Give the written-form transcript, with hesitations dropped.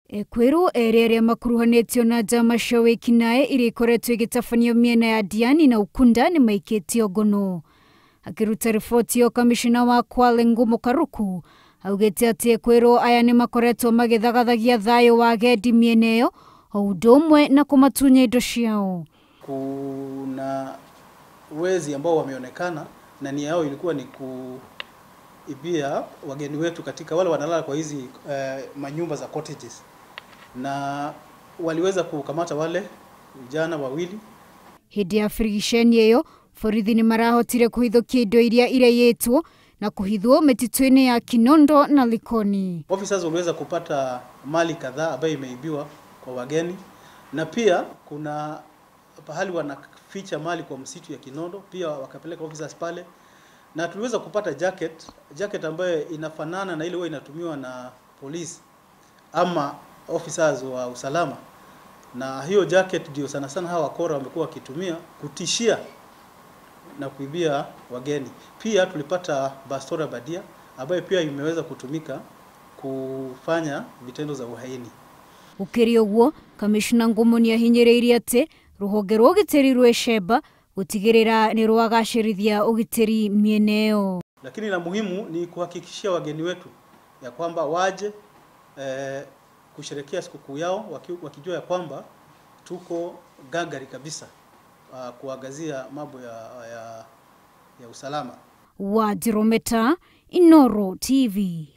Ekwiru eri aria makuruhanĩtio na njama cia wĩkinaĩ iria ikoretwo igĩtabanio mĩena ya Diani na Ukunda nĩ maikĩtio ngono. Akĩruta riboti ĩyo, kamishina wa Kwale Ngumo Karuku augĩte atĩ ekwĩrwo aya nĩ makoretwo magĩthagathagia thayũ wa agendi mĩena ĩyo o ũndũ ũmwe na kũmatunya indo ciao. Kuna wezi ambao wameonekana na nia yao ilikuwa ni kuibia wageni wetu katika wale wanalala kwa hizi manyumba za cottages, na waliweza kukamata wale vijana wawili. Hĩndĩ ya birigiceni ĩyo, borithi nĩ marahotire kũhithũkia indo iria iraiyĩtwo na kũhithwo mĩtitũ-inĩ ya Kinondo na Likoni. Officers waliweza kupata mali kadhaa ambayo imeibiwa kwa wageni, na pia kuna pahali wanaficha mali kwa msitu ya Kinondo, pia wakapeleka officers pale, na tuliweza kupata jacket ambayo inafanana na ile huwa inatumiwa na polisi ama officers wa usalama, na hiyo jacket ndio sana sana hawa wakora wamekuwa wakitumia kutishia na kuibia wageni. Pia tulipata bastora badia ambayo pia imeweza kutumika kufanya vitendo za uhaini. Gũkĩrĩ ũguo, kamishna Ngumo nĩahinyĩrĩirie atĩ rũhonge rwa ũgitĩri rwĩ Sheba gũtigĩrĩra nĩ rwagacĩrithia ũgitĩri mĩena ĩyo. Lakini la muhimu ni kuhakikishia wageni wetu ya kwamba waje kusherehekea sikukuu yao wakijua ya kwamba tuko gangari kabisa kuangazia mambo ya usalama. Wadirometa, Inoro TV.